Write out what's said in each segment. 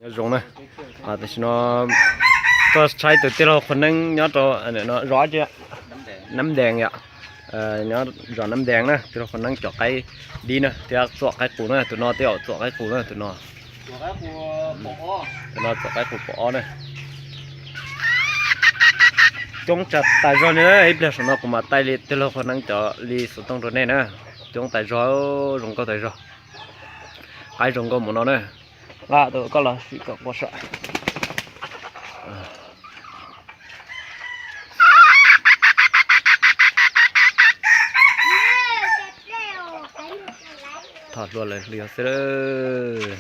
Zoo na. Tam sim no tuaj saib tus tij laug Qhua Neeb nyob rau zos Nab Dees yom. Nyob zos Nab Dees na, tij laug Qhua Neeb cov qaib dib na, thiab txuam qaib qus na, tus no tej zaum txuam qaib qus na, tus no. Tus no txuam qaib qus pom ob na. Coob tas zog li na, ib pliag saum no kuv mam taij li tij laug Qhua Neeb cov li xov tooj rau nej na. Coob tas zog, zoo nkauj tas zog. Qaib zoo nkauj mus no na. Nqa tus koj los sim kom qua saib. Thov hlua lawv hlias xwb.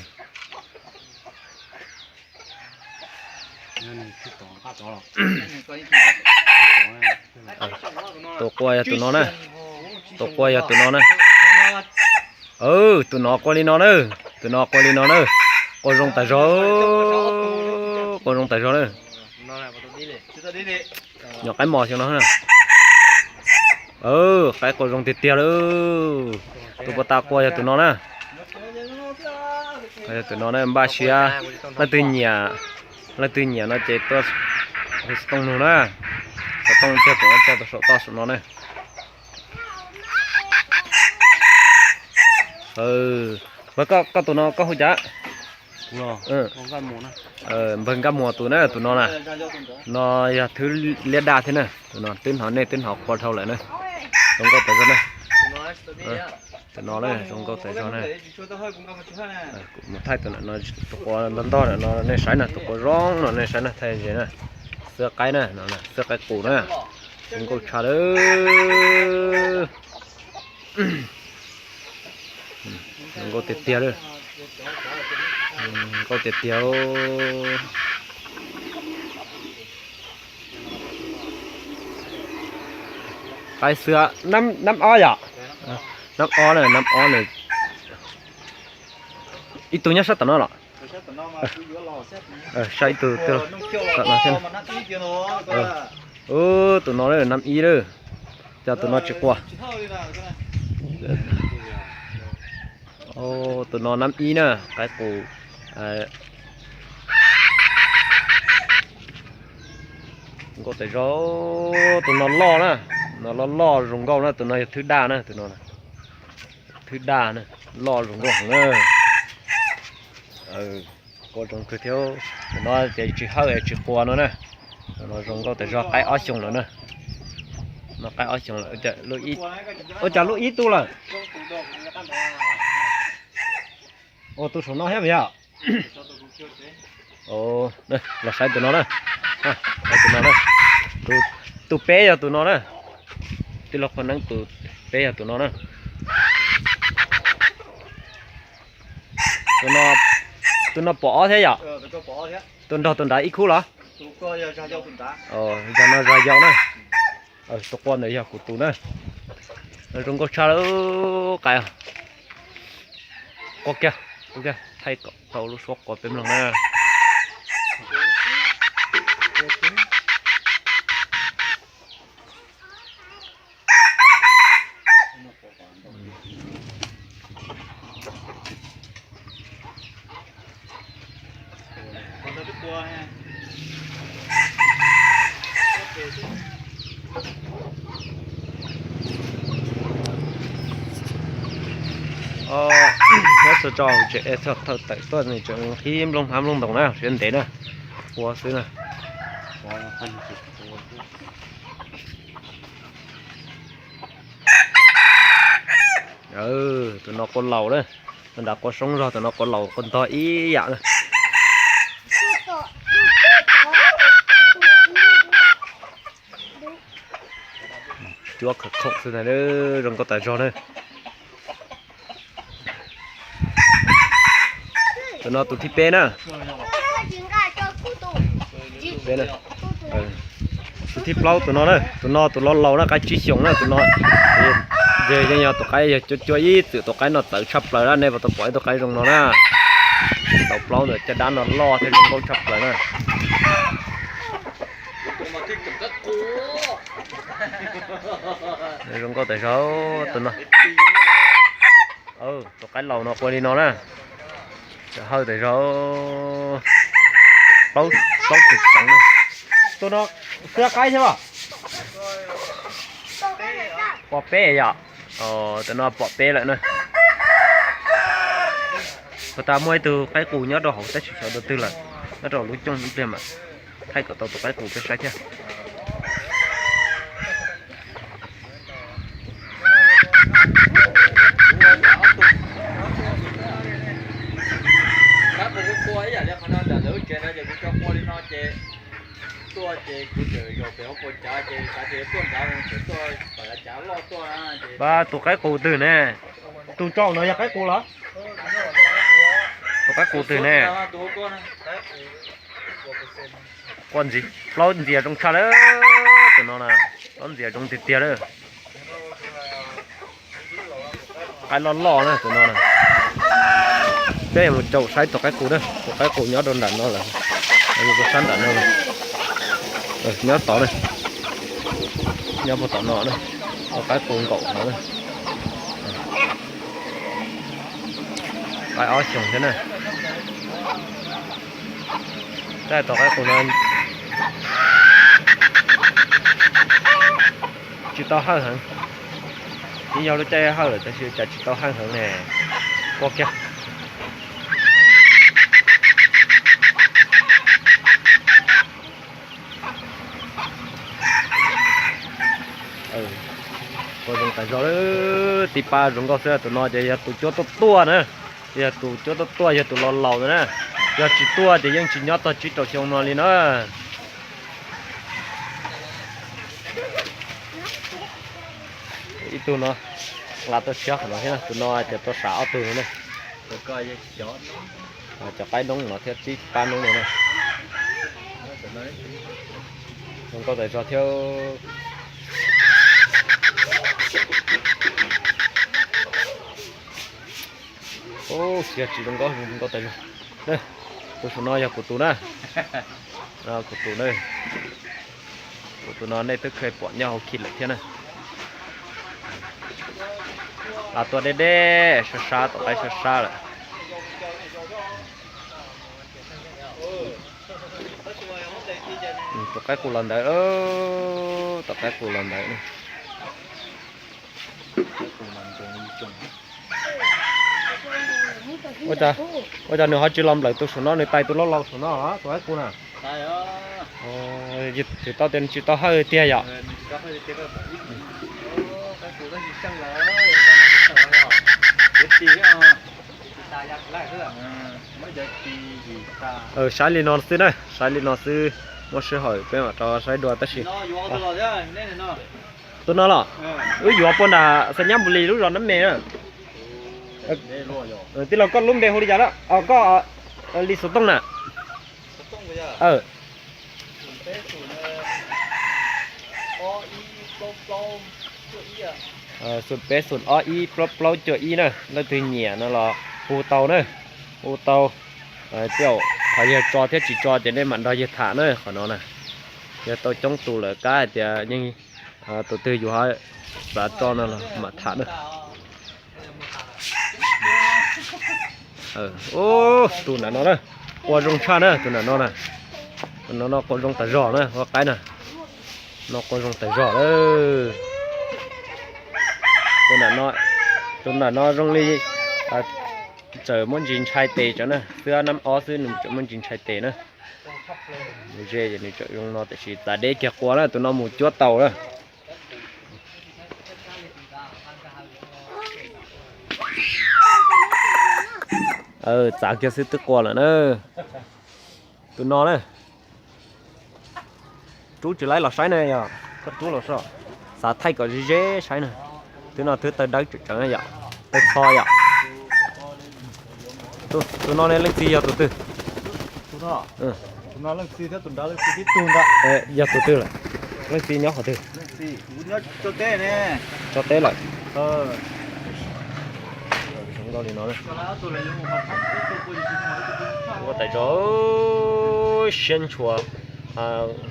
Tus qua yog tus no na. Tus qua yog tus no na. Tus no qua li no na. Tus no qua li no na. Qua zoo tas zog. Qua zoo tas zog na. Nyuam qaib mos xyoo no na. Qaib qua zoo tiag tiag lawm. Tus puas tas qua yog tus no na. Yog tus no na, npaj siab. Leej twg nyiam, leej twg nyiam no ces tuaj hu xov tooj nug na. Xov tooj thiab tus no tso rau saum toj saum no na. Koj tus no koj hu cas? Npawg Nkaj Muas tus na, tus no na. No yog thwb liab daj thiab na, tus no twb hnov nej twb hnov qua dhau lawm na. Zoo nkauj tas zog na. Tus no na zoo nkauj tas zog na. Kuv mus thaij tus no, tus qua ntog ntog no nej saib na, tus qua zoo no nej saib na, thaij ze na. Xwb qaib na, xwb qaib qus na. Zoo nkauj tshaj lawm. Zoo nkauj tiag tiag lawm. Nkauj tiag tiag. Qaib xwb, nab ob yom? Nab ob na, nab ob na. Ib tug nyob sab tom no los? Saib ib tug twg tom no thiab. Tus no nab ib lawm. Cas tus no tsis qua? Tus no nab ib na, qaib qus. Nkauj tas zog, tus no loj na, no loj loj zoo nkauj na, tus no yog thwb daj na, tus no thwb daj na, loj zoo nkauj heev na. Qua zoo kawg thiab, tus no ces tsis hawj tsis qua no na. Tus no zoo nkauj tas zog, qaib ob xyoos lawm na. No qaib ob xyoos lawm, ua cas lub ib tug lawm? Ua tus saum no thiab yom? Los saib tus no na. Saib tus no na. Tus peb yog tus no na. Tij laug Qhua Neeb tus peb yog tus no na. Tus no pom ob thiab yom? Tus nrog tus nrad ib khub los? Yog no zog yau na. Tus qua ntawd yog kuv tus na. Zoo nkauj tshaj lawm, qaib. Qua kiag, qua kiag, thaij kom tau lub suab qua peb mloog na. Muab tso tso hauv tsev es thawj thawj tawm tuaj nws tseem qhib nplooj hmab nplooj ntoos na, siab ntev na, ua xwb na. Tus no qua laus na, tus nrad qua soob zog, tus no qua laus qua ntog ib yam na. Cuab khawv khoom xwb na, zoo nkauj tas zog na. Tus no tus thib peb na. Tus thib plaub tus no na, tus no tus loj laus na, qaib tsib xyoos na, tus no. Ces yeej yog tus qaib yog cuab cuab ib txwm tus qaib no txawv tshaj plaws na, nej puas tau pom ib tug qaib zoo no na. Tau plaub ntawm caj dab no loj thiab zoo nkauj tshaj plaws na. Zoo nkauj tas zog tus no. Tus qaib laus no qua li no na. Txawm hawj tas zog. plaub, plaub tus tseev na. Tus no xwb qaib thiab os? Pom peb yom. Tus no pom peb lawm na. Puas tas muaj ib tug qaib qus nyob rau hauv tab sis xyov dua twg lawm, nyob rau lub cooj ib pliag mas thaij kom tau tus qaib qus peb saib thiab. Pab tus qaib qus twg ne? Tus tsaum no yog qaib qus los? Tus qaib qus twg ne? Quaj ntxiv, plaub ntxias zoo tshaj lawm tus no na. Plaub ntxias zoo tiag tiag lawm. Qaib loj loj na tus no na. Peb yuav mus caum saib tus qaib qus na, tus qaib qus nyob rau nram no lawm. Rau sab nram no, nyob tod na, nyob puag tom no na. Tus qaib qus nkaum no na. Qaib ob xyoos thiab na. Tab sis tus qaib qus no tsis tau hawj heev. Twb yog lub caij hawj lawm tab sis cas tsis tau hawj heev ne. Quaj kiag. Quaj zoo tas zog lawm, tib pab zoo nkauj xwb. Tus no ces yog tus cuab tuaj tuaj na, yog tus cuab tuaj tuaj, yog tus laus laus ntawd na. Yog tsis tuaj ces yeej tsis nyob txog tsib rau xyoo no li na. Ib tug no nqa tuaj tshiab qhov no thiab, tus no ces tuaj sam ob tug no na. Cov qaib noob no thiab tib pab noob no na. Zoo nkauj tas zog thiab. Ub, tsis yog tsis zoo nkauj, zoo nkauj tas zog. Tus saum no yog kuv tus na. Kuv tus na. Kuv tus no nej twb kheev pom nyob hauv khi lawm thiab na. Tuaj deb deb sab sab, tom qaib sab sab lawm. Tom qaib qus los ntawd, tom qaib qus los ntawd. Ua cas nws ho tsis los nplawm tus saum no, nws tais tus laus laus saum no, tus qaib qus na? Twb tau tias nws tsis tau hawj tiag yom? Saib li no xwb na, saib li no xwb, muaj sij hawm peb mam rov saib dua tab sis. Tus no los? Wb yuav puag nram Xais Nyab Npus Lis lub zos Nab Mes na. Tij laug, koj lub npe hu li cas na? Koj, Lis Xus Tooj na. Xum peb xum ob ib plaub plaub cuaj ib na, leej twg nyiam no los hu tau na, hu tau. Tej zaum qhov yawg tso thiab tsis tso ces nej mam nrog yawg tham na qhov no na. Yog tau coob tus lawm kab hais tias yeej tus twg yus ho xav tso no los mam tham na. Tus nram no na, qua zoo tshaj na, tus nram no na. Tus no no qua zoo tas zog na, ua qaib na. No qua zoo tas zog lawm. Tus nram no zoo li txawm muaj ntsis ntshai tes tso na, xwb nab ob xwb nws txawm muaj ntsis ntshai tes na. Ze es nws txawm zoo no tiam sis txav deb kiag qua na, tus no mus cuab tau na. Txav kiag xwb twb qua lawm na. Tus no na. Rub tsis laib los saib na, yog koj rub los so. Xav thaij kom ze ze saib na. Twb no twb taw dawb tseem tseem yom, taw txho yom. Tus no ne leej txiv yog tus twg? Yog tus twg lawm? Leej txiv nyob qhov twg? Tso teb lawm. Zoo nkauj li no. Ua tas zog siab ntshua.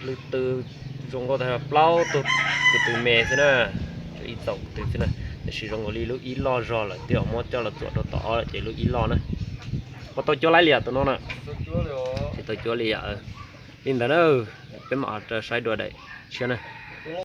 Lwm tus zoo nkauj tas zog plaub tug, tus twg me xwb na. Ib txaus tus twg xwb na. Tiam sis zoo nkaus li lub ib loj zog lawm twb muab coj los txuam rau tom ob lawm ces lub ib loj na. Puas tau cuab laib li yam tus no na? Tsis tau cuab li yam. Li ntawd na, peb mam saib dua daim tshiab na.